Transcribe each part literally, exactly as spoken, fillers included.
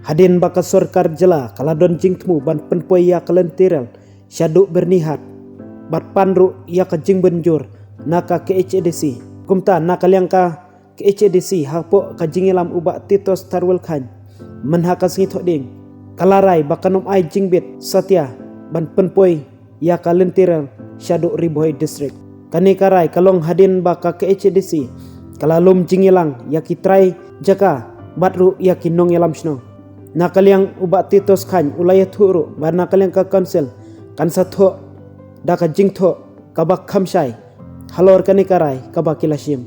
Hadien ba ka sorkar jylla ka la don jingthmu ban pynpoi ïa ka lynti rel shaduh Byrnihat bad pan ruh ïa ka jingmynjur na ka K H A D C. Kumta na ka liang ka K H A D C hapoh ka jingïalam u Bah Titos Tharwel Chyne mynha ka sngi Thohdieng ka la rai ba kan ym ai jingbit satia ban pynpoi ïa ka lynti rel shaduh Ri Bhoi District. Kane ka rai ka long hadien ba ka K H A D C ka la lum jingïalang ïa ki trai jaka bad ruh ïa ki nongïalam shnong. Na ka liang u Bah Titos Chyne u la ïathuh ruh ba na ka liang ka council kan sa thoh da ka jingthoh kaba kham shai halor kane ka rai kaba ki la shim.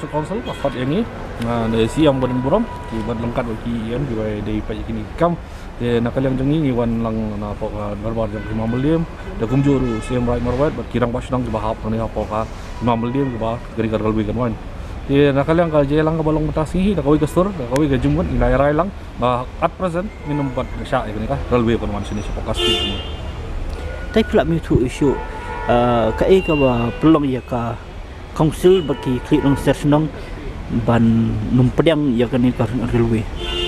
Council ka khot ïa ngi, ah, na C M Baden Burom, ki bad lyngkot bad ki E M, ki ba dei peit ïa kine ki kam. Te na ka liang jong ngi ngi wan lang na poh, ah, dorbar jong ki Imam Mylliem, te kumjuh ruh C M Raid Marwet bad ki rangbah shnong ki ba hap hangne hapoh ka Imam Mylliem ki ba kane ka railway kan wan. Te na ka liang ka jingïalang kaba long mynta sngi hi, da kawei ka sur, da kawei ka jingmut, ngi la rai lang ba at present ngin ym pat shah ïa kane ka railway kan wan shane shapoh ka state. Te phi lah mih thuh issue, ah, kaei kaba pynlong ïa ka council bad ki khlieh nongsiar shnong ban ym pdiang ïa kane ka railway.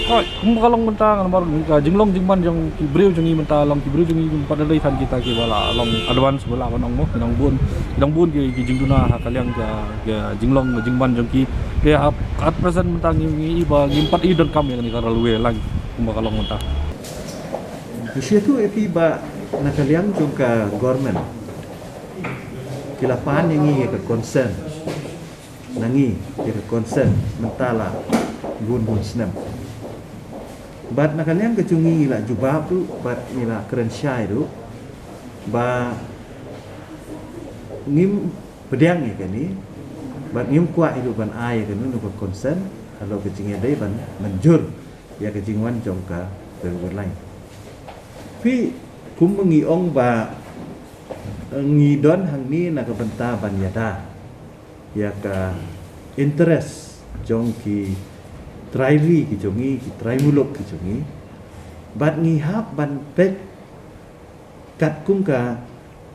Hooid, kumba ka long mynta ngan bar ka jinglong jingman jong ki briew jong ngi mynta long ki briew jong ngi ym pat da dei than kita kiba la long advance ba la ban ong mo, ki nongbun, ki nongbun ki, ki jingduna ha ka liang ka, ka jinglong ka jingman jong ki. Te at, at present mynta ngi, ngi i ba ngim pat i donkam ïa kane ka railway line kumba ka long mynta. Ngi sngewthuh ïa phi ba na ka liang jong ka government ki la pan ïa ngi ïa ka consent. Na ngi ïa ka consent mynta la bun bun snem. Bad na ka liang ka jong ngi ngi la jubab ruh bad ngi la kren shai ruh ba ngim pdiang ïa kane bad ngim kwah ïa ruh ban ai ïa kane ka consent halor ka jingïadei ban mynjur ïa ka jingwan jong ka railway line. Phi, kumba ngi ong ba ngi don hangne na ka bynta ban ïada ïa ka interest jong ki trai ri ki jong ngi, ki trai muluk ki jong ngi. Bad ngi hap ban peit katkum ka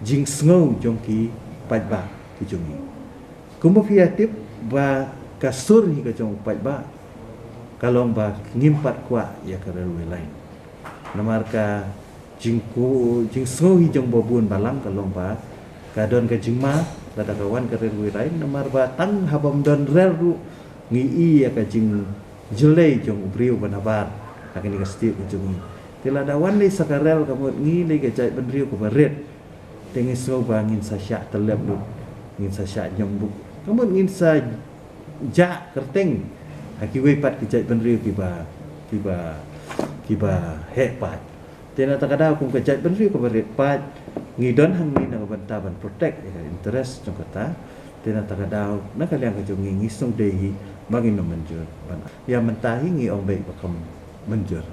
jingsngew jong ki paidbah ki jong ngi. Kumba phi ïa tip ba ka sur hi ka jong u paidbah ka long ba ngim pat kwah ïa ka railway line. Namar ka jingku, jingsngew hi jong ba bun balang ka long ba ka don ka jingma lada ka wan ka railway line, namar ba tang haba ym don rel ruh ngi i ïa ka jingjyllei jong u briew ba nabar ha kane ka state ka jong ngi. Te lada wan lei sa ka rel ka mut ngi lei ka jaitbynriew kaba rit. Te ngi sngew ba ngin sa shah tyllep lut, ngin sa shah ñiom buk. Ka mut ngin sa jah kyrteng ha kiwei pat ki jaitbynriew kiba, kiba, kiba heh pat. Te na kata ka daw kum ka jaitbynriew kaba rit pat, ngi don hangne na ka bynta ban protect ïa ka interest jong kata. Te na kata ka daw na ka liang ka jong ngi ngi sngew dei hi ba ngin ym mynjur ban. Ïa mynta hi ngi ong beit ba kam mynjur.